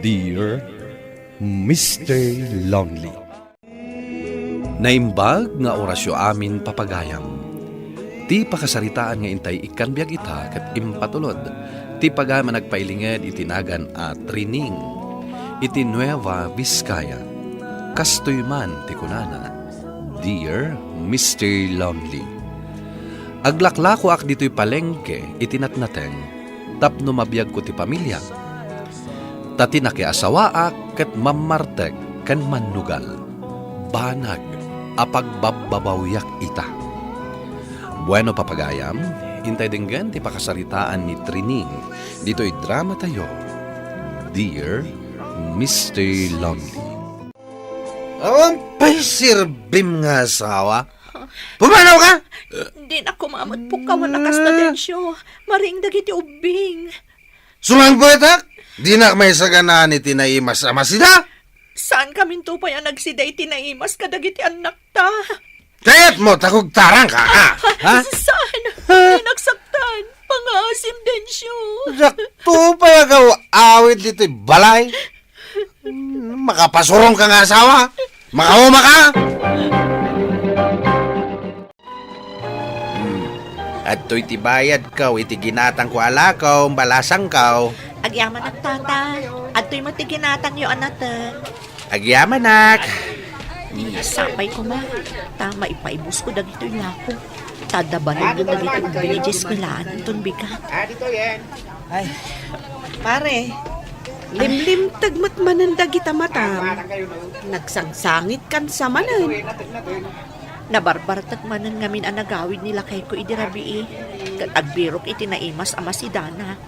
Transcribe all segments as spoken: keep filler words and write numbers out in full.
Dear Mister Lonely. Naimbag nga orasyo amin, papagayam. Ti pakasaritaan nga intay ikkan biag ita ket impatulod ti pagayam a nagpailinged iti nagan a Trining iti Nueva Vizcaya. Kastoy man ti kunana, "Dear Mister Lonely, aglaklakoak ditoy palengke iti natnateng tapno mabiagko ti pamiliak. Ta ti nakiasawaak ket mammartek ken mannugal, banag a pagbabbabawiak ita." Bueno, papagayam, intay denggen ti pakasaritaan ni Trining ditoy drama tayo, Dear Mister Lonely. Awan pay serbim nga asawa. Pumanaw ka! Dinak koma met pukkawan a kasta, Dencio. Maring dagiti ubbing. Sumangpetak, dinak maisaganaan iti naimas a masida. Saan kaminto pay a nagsida iti naimas kadagiti annakta? Kayatmo, takugtarang ka, ah? Ha? Saan? Dinak saktan. Pangaasim, Dencio. Dakto pay agaw-awid ditoy balay. Hmm, makapasurong ka nga asawa. Makauma ka. Hmm. Adtoy ti bayadko iti ginatangko a lakom, balasangko. Agyamanak, tata. Adtoy met ti ginatangyo a nateng. Agyamanak. Sapay koma, ta maipaibusko dagitoy lako. Ta adda balingon dagiti ubbing idiay eskuelaan inton bigat. Ay, pare, limlimteg met manen dagita matam. Nagsangsangit kan sa manen. Nabarbartek manen ngamin a nagawid ni lakayko idi rabii, ket agbirok iti naimas a masidana.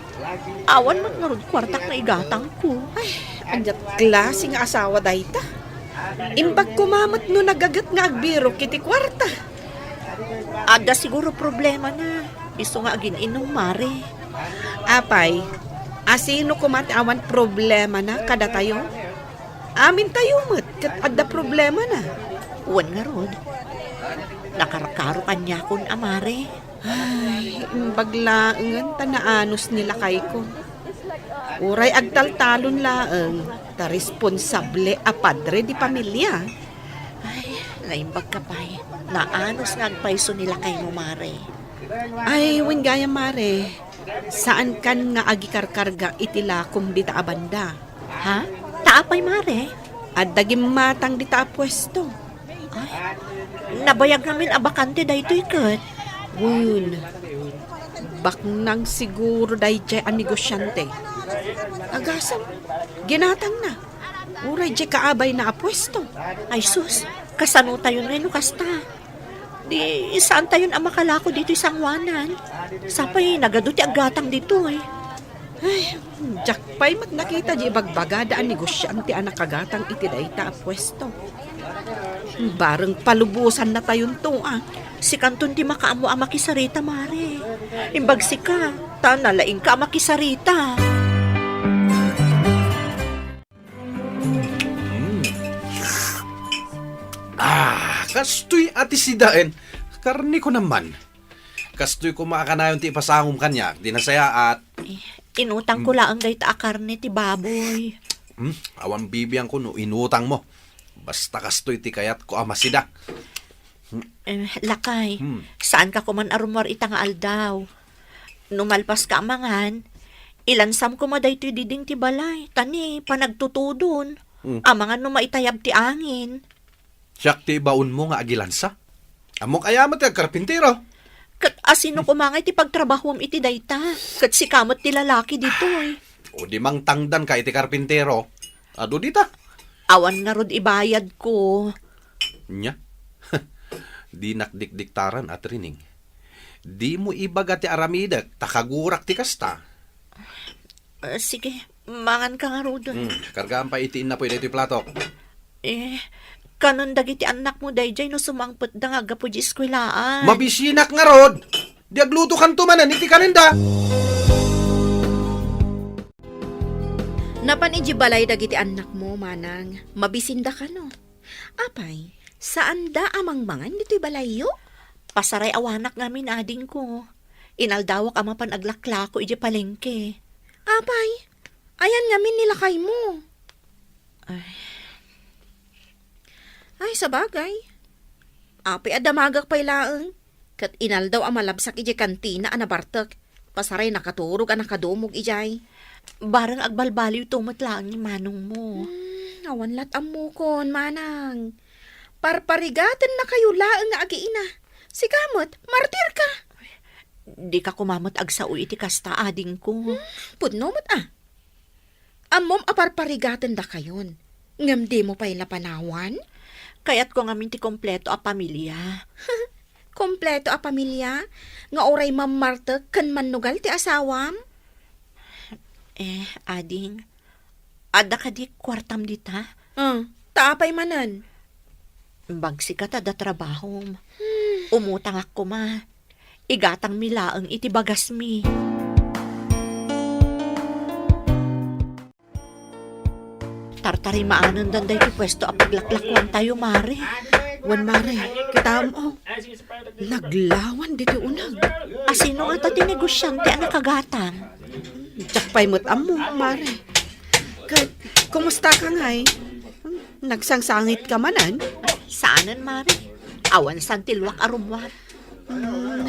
Awan met ngarud kuartak nga igatangko. Ay, ania klase nga asawa dayta? Imbag koma met no nagaget nga agbirok iti kuarta. Adda siguro problemana. Isu nga agin-inum, mare. Apay, asino koma ti awan problemana kadatayo? Amintayo met ket adda problemana. Wen ngarud, nakarkaro kaniakon a mare. Ay, imbag laengen ta naanus ni lakayko. Uray agtaltalon laeng ta responsable a padre di pamilia. Ay, naimbag ka pay. Naanus nga agpayso ni lakaymo, mare. Ay, wen gayam, mare. Saankan nga agikarkarga iti lakom dita a banda. Ha? Ta apay, mare? Adda gimmatang dita a puesto. Ay, nabayag ngamin a bakante daytoy ket. Wen, baknang siguro daydiay a negosiante. Agasem, ginatangna. Uray diay kaabayna a puesto. Ay sus, kasano tayon ngay no kasta? Di, saantayon a makalako ditoy sangoanan. Sapay nagadu ti aggatang ditoy. Ay, diak pay met nakita di ibagbagada a negosiante a nakagatang iti dayta a puesto. Bareng palubosannatayonto, a. Sikanton ti makaammo a makisarita, mare. Imbag sika, ta nalaingka a makisarita. Mm. Ah, kastoy a ti sidaen. Karneko naman. Kastoy koma a kanayon ti ipasangom kaniak, di nasayaat. Eh, inutangko laeng dayta a karne ti baboy. Hmm, awan bibiangko no inutangmo. Basta kastoy ti kayatko a masida. Eh, lakay, Hmm. saanka koman a rummuar ita nga aldaw. No malpaska a mangan, ilansam koma daytoy diding ti balay, ta ni panagtutudon. Hmm. Amangan no maitayab ti angin. Siak ti ibaonmo nga agilansa. Ammok aya met ti agkarpintero. Ket asino koma ngay ti pagtrabahuam iti dayta? Ket sika met ti lalaki ditoy. O di mangtangdanka iti karpintero. Adu dita. Awan ngarud ibayadko. Nya? Dinak dikdiktaran, Atrining. Dimo ibaga ti aramidek, ta kagurak ti kasta. Eh, sige, manganka ngarud. Hmm, kargaan pay iti innapoy daytoy platok. Eh, kanen dagiti annakmo daydiay no sumangpetda nga aggapu di eskuelaan. Mabisinak ngarud! Di aglutokanto manen iti kanenda. Napan iti balay dagiti annakmo, manang, mabisinda kano? Apay, saanda a mangmangan ditoy balayyo? Pasaray-awanak ngamin, adingko. Inaldawak a mapan aglaklako idiay palengke. Apay, Ayan ngamin ni lakaymo? Ay. Ay, sabagay. Apay a damagak pay laeng, ket inaldaw a malabsak idiay kantina a nabartek. Pasaray nakaturog a nakadumog idiay. Bareng agbalbaliwto met laeng ni manongmo. Hmm, awan lat ammokon, manang. Parparigatan na kayo laeng nga agiina. Sika met, martir ka. Di ka kumamet agsao iti kasta, adingko. Hmm, pudno met, ah. Ammom a parparigatendakayon, ngem dimo pay la panawan? Kayatko ngamin ti kompleto a pamilya. Kompleto a pamilya? Nga uray mammartek ken mannugal ti asawam? Eh, ading, adda kadi kuartam dita? Ah, ta apay manen? Bagsika ta da trabahom. Hmm. Umutangak koma. Igatangmi laeng iti bagasmi. Tartarimaanendan daytoy puesto a paglaklakuantayo, Mare. Wen, Mare, kitam, oh. Naglawan ditoy uneg. Asino ngata ti negosiante a nakagatang? Diak pay met ammo, Mare. Ka-, kumusta ka ngay? Nagsangsangitka manen? Saanen, Mare. Awan san ti luak a rummuar. Hmm.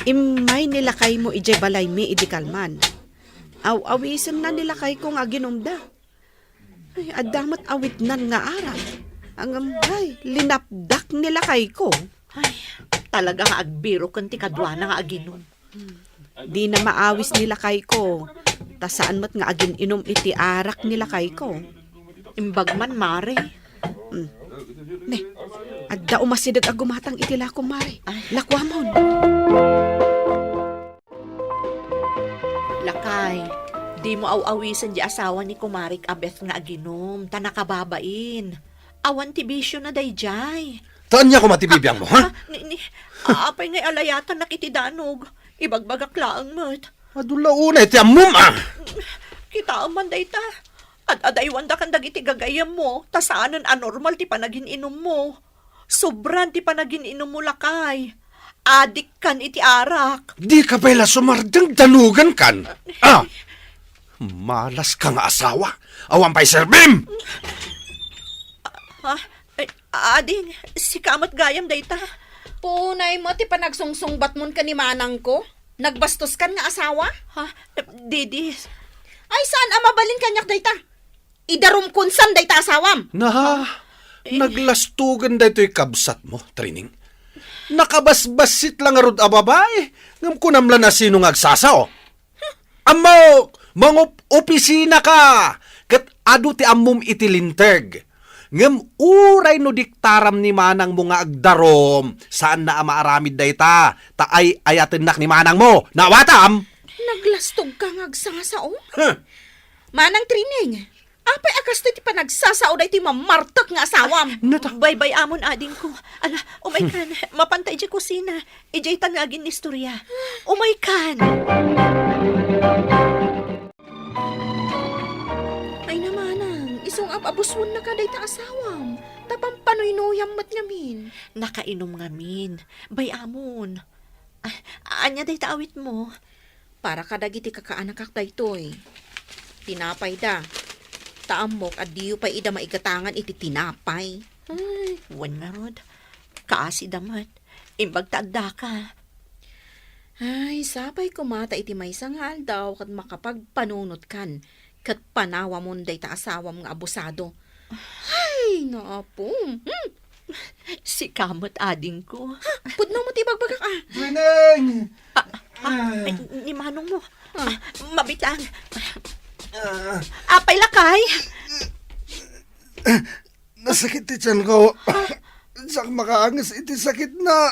Immay ni lakaymo idiay balaymi idi kalman. Aw-awisenna ni lakayko nga aginumda. Ay, adda met awitnan nga arak. Ngem, ay, linapdak ni lakayko. Ay, talaga nga agbiroken ti kaduana nga aginum. Dina maawis ni lakayko, ta saan met nga agin-inum iti arak ni lakayko. Imbag man, Mare. Hmm. Ne, adda umasideg a gumatang iti lakom, Mare. Ay. Lakuamon. Lakay, dimo aw-awisen di asawa ni Kumarik a Beth nga aginum, ta nakababain. Awan ti bisiona daydiay. Ta ania koma ti bibiangmo, ha? Ah, ni, ni, apay ngay a layatannak iti danog? Ibagbagak laeng met. Adu la unay ti ammom, ah! Kitaem man dayta. Ad-adaywandakan dagiti gagayyemmo, ta saanen a normal ti panagin-inummo. Sobran ti panagin-inummo, lakay. Adikkan iti arak. Dika pay la sumardeng, danugankan. Ah! Malaska nga asawa. Awan pay serbim! Ha? Eh, ading, sika met gayam dayta. Puonay met ti panagsungsungbatmon ken ni manangko. Nagbastoskan nga asawa? Ha? Didis. Ay, saan a mabalin kaniak dayta? Idarumkon san dayta asawam? Na, eh, naglastugan daytoy kabsatmo, Trining. Nakabasbassit la ngarud a babai, ngem kunam la no sino nga agsasao. Ammok, mangup-opisina ka, ket adu ti ammom iti linteg. Ngem uray no diktaram ni manangmo nga agdarum, saanna a maaramid dayta, ta ay-ayatennak ni manangmo. Naawatam? Naglastog ka nga agsasao? Huh. Manang Trining, apay a kastoy ti panagsasao daytoy mamartek nga asawam? Ah, nata- Baybay-amon, adingko. Ala, umaykan, mapanta idiay kusina. Idiay ta nga agin-istorya. Umaykan! Ay na manang, isu nga ab-abuswennaka dayta asawam. Ta pampanuynuyam met ngamin. Nakainum ngamin. Bay-amon. Ah, ania dayta awitmo? Para kadagiti kakaanakak daytoy. Tinapayda. Ta ammok a diyo pay ida maigatangan iti tinapay. Ay, wen ngarud. Kaasida met. Imbag ta addaka. Ay, sapay koma ta iti maysa nga aldaw ket makapagpanunotkan ket panawamon dayta asawam nga abusado. Ay, naapom. Hmm. Sika met, adingko. Ha? Pudno mo ti ibagbagak, ah. Trining! Ah, ah, ay, ni manong mo. Ah. Ah, mabitang. Ah. Apay, lakay? Nasakit ti tiyan ko. Diak makaanges iti sakit na.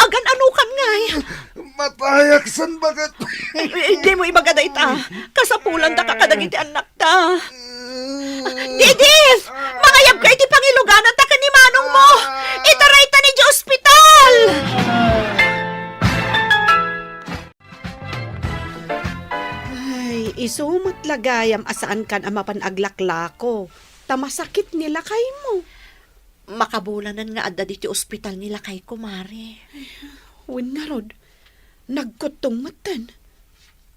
Agan-ano kan ngay? Matayak san baket. Eh, dimo ibaga dayta. Kasapulanda ka kadagiti annakta. Didis! Mangayabka iti pangilugananta ken ni manong mo! Itarayta idiay ospital! Ay, isu met la gayam a saankan a mapan aglaklako, ta masakit ni lakaymo. Makabulanen nga adda ditoy ospital ni lakayko, Mare. Wen ngarud, nagkuttong metten.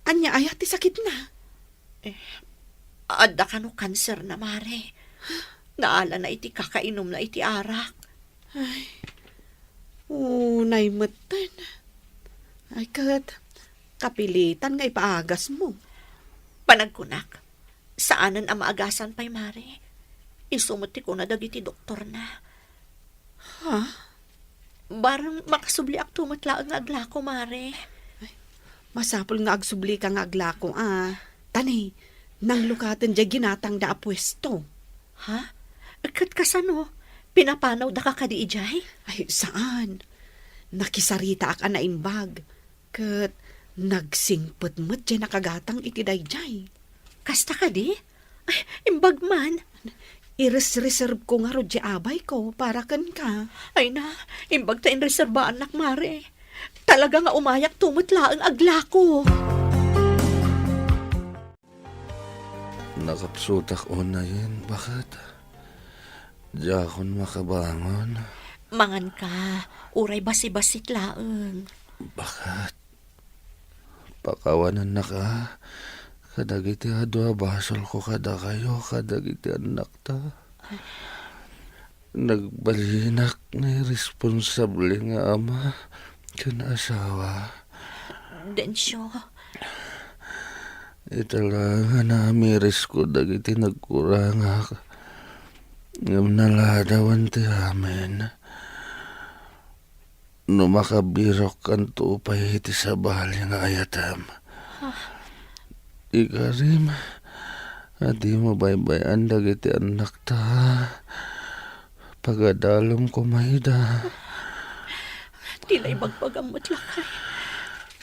Ania aya ti sakitna? Eh, adda kano kanserna, Mare. Naalana iti kakainumna iti arak. Ay, unay metten. Ay, ket kapilitan nga ipaagasmo. Panagkunak, saanen a maagasan pay, Mare. Isu met ti kuna dagiti doktorna. Ha? Barang makasubliakto met laeng nga aglako, Mare. Ay, masapul nga agsublika nga aglako, a. Ta ni, nanglukaten diay ginatangda a puesto. Ha? Ket kasano? Pinapanawdaka kadi idiay? Ay, saan. Nakisaritaak a naimbag. Ket nagsingpet met diay nakagatang iti daydiay. Kasta kadi? Ay, imbag man. Iresreservko ngarud diay abayko para kenka. Ay na, imbag ta inreserbaannak, Mare. Talaga nga umayakto met laeng aglako. Nakapsutak unayen, baket. Diakon makabangon. Manganka, uray basibasit laeng. Baket. Pakawanennaka kadagiti adu a basolko kadakayo, kadagiti annakta. Nagbalinak nga iresponsable nga ama ken asawa. Dencio. Ita la nga namirisko dagiti nagkurangak, ngem naladawan ti amin. No makabirokkanto pay iti sabali nga ayatem, ikarim a dimo baybay-an dagiti annakta. Pagadalem koma ida. Ti la ibagbagam met lakay.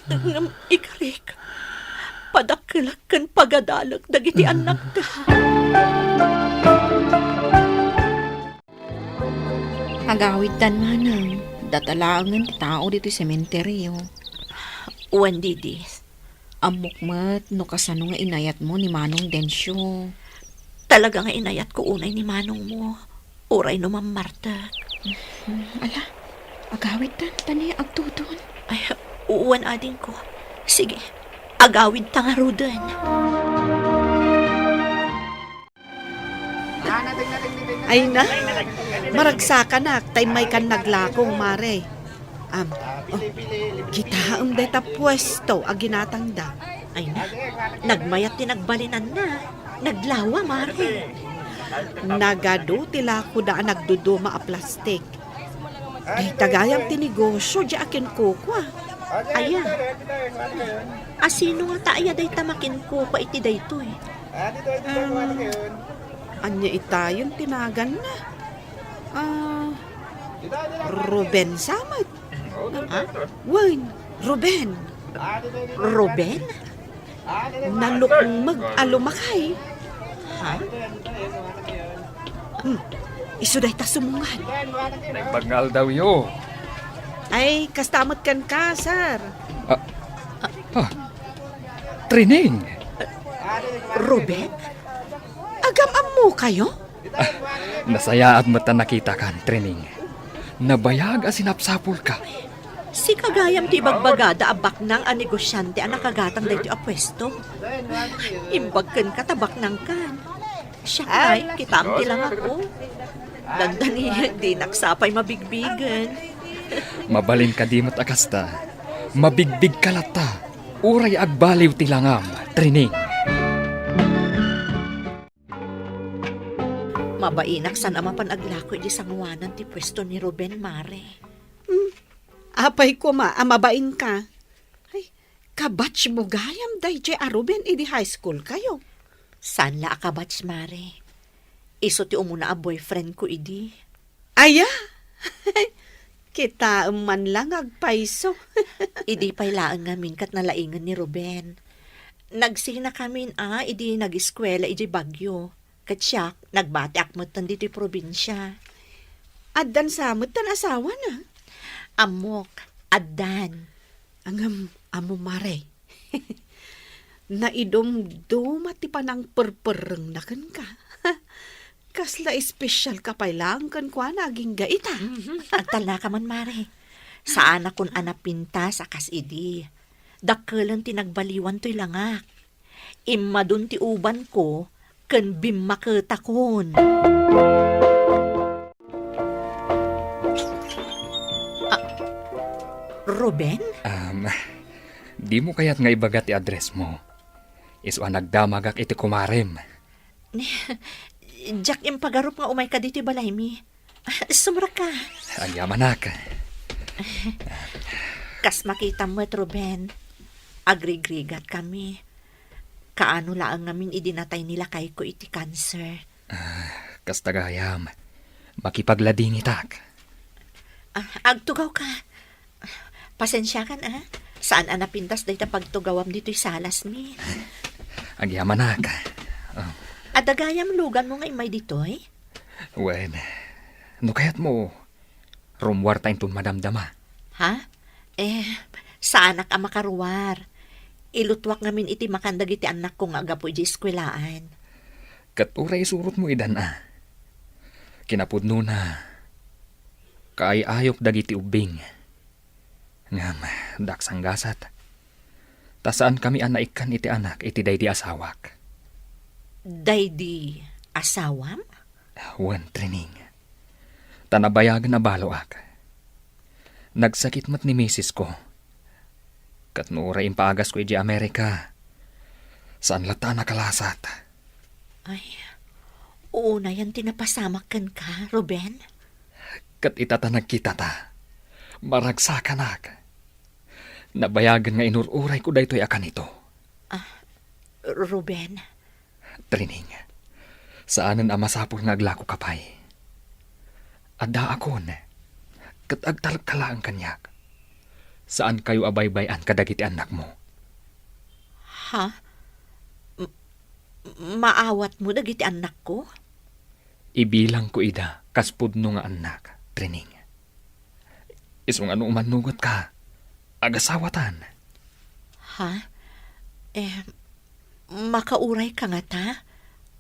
Ngem ikarik, padakkelak ken pagadalek dagiti annakta. Agawidtan manang, data laengen ti tao ditoy sementeryo. Wen, Didi. Ammok met no kasano nga inayatmo ni Manong Dencio. Talaga nga inayatko unay ni manongmo, uray no mammartek. Hmm, ala, agawidtan, ta ni agtudon. Ay, wen, adingko. Sige, agawidta ngaruden. Ay na, maragsakanak, ta immaykan naglako, Mare. Am, oh, kitaem dayta puesto a ginatangda. Ay na, nagmayat ti nagbalinanna. Naglawa, Mare. Nagadu ti lakoda a nagduduma a plastik. Dayta gayam ti negosio, diay a kinkukua. Aya? A sino ngata aya dayta makinkukua iti daytoy? Um, ania itayon ti naganna? Ah, Ruben sa met. Ha? Wen, Ruben. Ruben? Nalukmeg a lumakay. Ha? Hmm. Isu dayta sumungad. Naimbag nga aldawyo. Ay, kasta met kenka, sir. Ah, ah, Trining! Ruben? Agam-ammokayo? Ah, nasayaat met a nakitakan, Trining. Nabayag a sinapsapulka. Sika gayam ti ibagbagada a baknang a negosiante a nakagatang daytoy a puesto. Imbag kenka ta baknangkan. Siak ngay, kitaem ti langak, o. Dandani, dinak sapay mabigbigen. Mabalin kadi met a kasta. Mabigbigka latta. Uray agbaliw ti langam, Trining. Mabainak saan a mapan aglako iti sangoanan ti puesto ni Ruben, Mare. Hmm. Apay koma a mabainka? Ay, kabatchmo gayam daydiay a Ruben idi high school kayo? Saan la a kabatch, Mare. Isu ti umuna a boyfriendko idi. Aya? Kitaem man la nga agpayso. Idi pay laeng ngamin ket nalaingen ni Ruben. Nagsinakamin a idi nag-eskuela idiay Baguio. Ket siak, nagbatiak metten ditoy probinsia. Addan sa metten asawana? Ammok, addan. Ngem, ammo, Mare. Naidumduma ti panangperperrengna kenka. Kasla espesyalka pay laeng kenkuana agingga ita. Mhm. Agtalnaka man, Mare. Saanakon a napintas a kas idi. Dakkelen ti nagbaliwan toy langak. Immadun ti ubanko ken bimmaketakon. Ah, Ruben? Um, dimo kayat nga ibaga ti address mo? Isu a nagdamagak iti kumarem. Diak impagarup nga umayka ditoy balaymi. Sumrek ka. Agyamanak. Kas makitam met, Ruben, agrigrigat kami. Kaano laeng ngamin idi natay ni lakayko iti cancer. Ah, kasta gayam, makipagladingitak. Ah, agtugaw ka. Pasensiakan, ah. Saan a napintas dayta pagtugawam ditoy salasmi. Agyamanak. Oh. Adda gayam luganmo nga immay ditoy? Wen, no kayatmo, rummuarta inton madamdama. Ha? Eh, saanak a makaruar. Ilutuak ngamin iti makan dagiti annakko nga aggapu idiay eskuelaan. Ket uray isurotmo idan a. Kinapudnona, kaay-ayok dagiti ubbing. Ngem, diak sanggasat. Ta saankami a naikkan iti anak iti daydi asawak. Daydi asawam? Wen, Trining. Ta nabayagen a baloak. Nagsakit met ni misisko. Ket no uray impaagasko idiay Amerika, saan latta a nakalasat. Ay, unayen ti napasamak kenka, Ruben. Ket ita ta nagkitata, maragsakanak. Nabayagen nga inur-urayko daytoy a kanito. Ah, Ruben. Trining, saanen a masapul nga aglakoka pay. Addaakon, ket agtalekka laeng kaniak. Saankayo a baybay-an kadagiti annakmo. Ha? M-, maawatmo dagiti annakko? Ibilangko ida kas pudno nga annak, Trining. Isu nga no umannugotka, agasawatan. Ha? Eh, makaurayka ngata?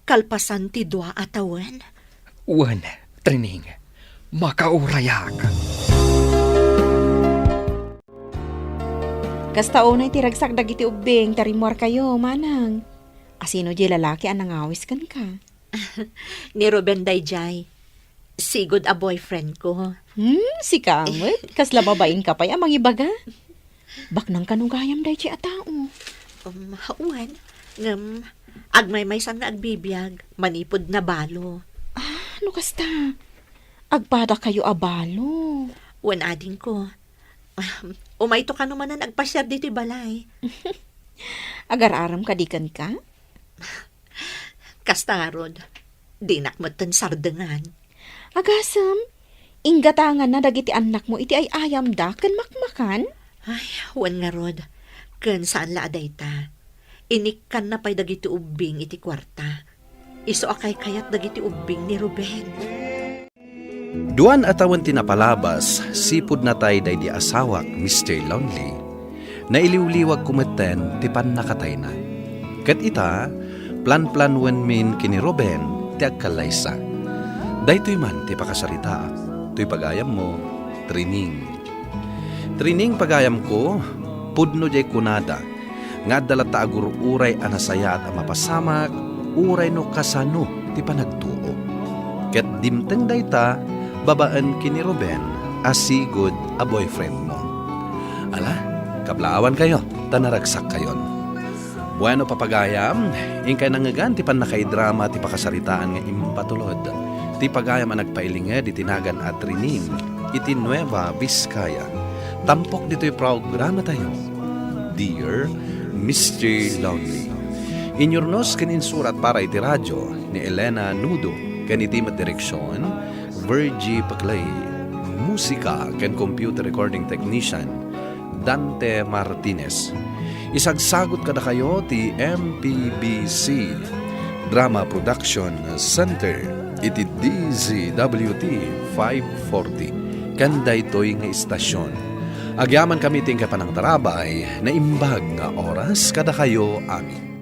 Kalpasan ti dua a tawen? Wen, Trining, makaurayak. Kasta unay ti ragsak dagiti ubbing ta rimmuarkayo, manang. Asino diay lalaki a nangawis kenka? Ni Ruben daydiay. Sigud a boyfriend ko. Hmm, sika met? Kasla babainka pay a mangibaga? Baknang kano gayam daydiay a tao? Um, wen. Ngem, agmaymaysan nga agbibiag, manipud nabalo. Ah, no kasta, agpadakayo a balo. Wen, adingko. Umayto kano manen agpasiar ditoy balay. Agar-aram kadi kenka? Kasta ngarud, dinak metten sardengan. Agasem, inggatanganna dagiti annakmo iti ay-ayamda ken makmakan? Ay, wen ngarud, ken saan la a dayta. Inikkanna pay dagiti ubbing iti kuarta. Isu a kaykayat dagiti ubbing ni Ruben. Duan a tawen ti napalabas, sipud natay daydi asawak, Mister Lonely. Nailiwliwagko metten ti pannakatayna. Ket ita, planplanwenmin ken ni Ruben ti agkallaysa. Daytoy man ti pakasaritaak, toy pagayammo, Trining. Trining, pagayamko, pudno diay kunada, nga adda latta agur-uray a nasayaat a mapasamak, uray no kasano ti panagtuo. Ket dimteng dayta babaen ken ni Ruben a sigud a boyfriendmo. Ala, kablaawankayo, ta naragsakkayon. Bueno, papagayam, inkay nangngegan ti pannakaidrama ti pakasaritaan nga impatulod ti pagayam a nagpailinged iti nagan a Trining iti Nueva Vizcaya. Tampok ditoy programatayo, Dear Mister Lonely. Inyurnos ken insurat para iti radio ni Elena Nudo ken iti met direksion, Virgie Paclay. Musika ken computer recording technician, Dante Martinez. Isagsagut kadakayo ti M P B C Drama Production Center iti D Z W T five forty ken daytoy nga istasyon. Agyamankami ti inkay panangtarabay, naimbag nga oras kadakayo amin.